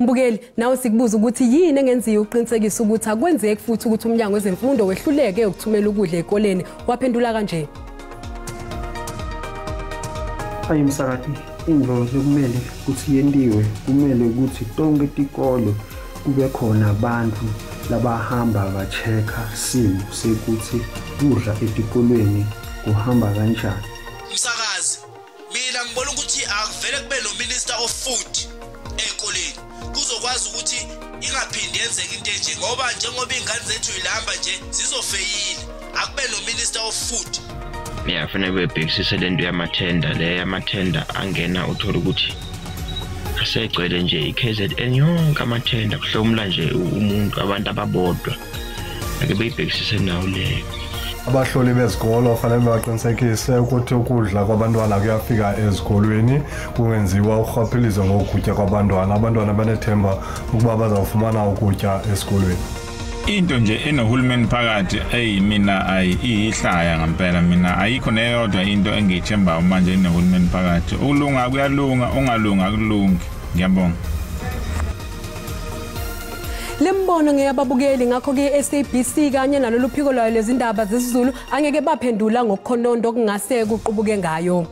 Mbukeli, nawe sikubuza ukuthi yini engenziwa ukuqinisekisa ukuthi akwenzeki futhi ukuthi umnyango wezemfundo wehluleke ukuthumela ukudla ezikoleni. Waphendula kanje. Hayi msakati, into lekumele ukuthi yentiwe, kumele ukuthi tonke tikolo kube khona abantu labahamba ba-check-a simo sekuthi kudla etikolweni kuhamba kanjani. Msakazi, mina ngibona ukuthi akuvele kube no Minister of Food ezikoleni, kuzokwazi ukuthi ingaphindi yenzeke into enje, ngoba njengoba iy'ngane zethu yilamba nje zizofeyila. Akube no Minister of Food. Ya, fanele bebhekisise lento yamathenda le, yamathenda angena uthola ukuthi asegcwele nje i-KZN yonke amathenda, kuhlomula nje umuntu, abantu ababodwa. Ake beyibhekisise nawo leyo. Abahloli bezikolo fanele baqinisekise ukuthi ukudla kwabantwana kuyafika ezikolweni, kungenziwa urhwaphilizo ngokutya kwabantwana. Abantwana banethemba ukuba bazawufumana ukutya esikolweni. Into nje enohulumeni phakathi, eyi mina ayi iyihlaya ngempela, mina ayikho neyodwa into engiyithembayo manje enohulumeni phakathi. Ukulunga kuyalunga, ungalunga akulungi. Ngiyabonga. Lembono ngeyababukeli, ngakho-ke SABC kanye nalolu phiko lwayo lezindaba zesiZulu angeke baphendula ngokukhononda okungase kuqubuke ngayo.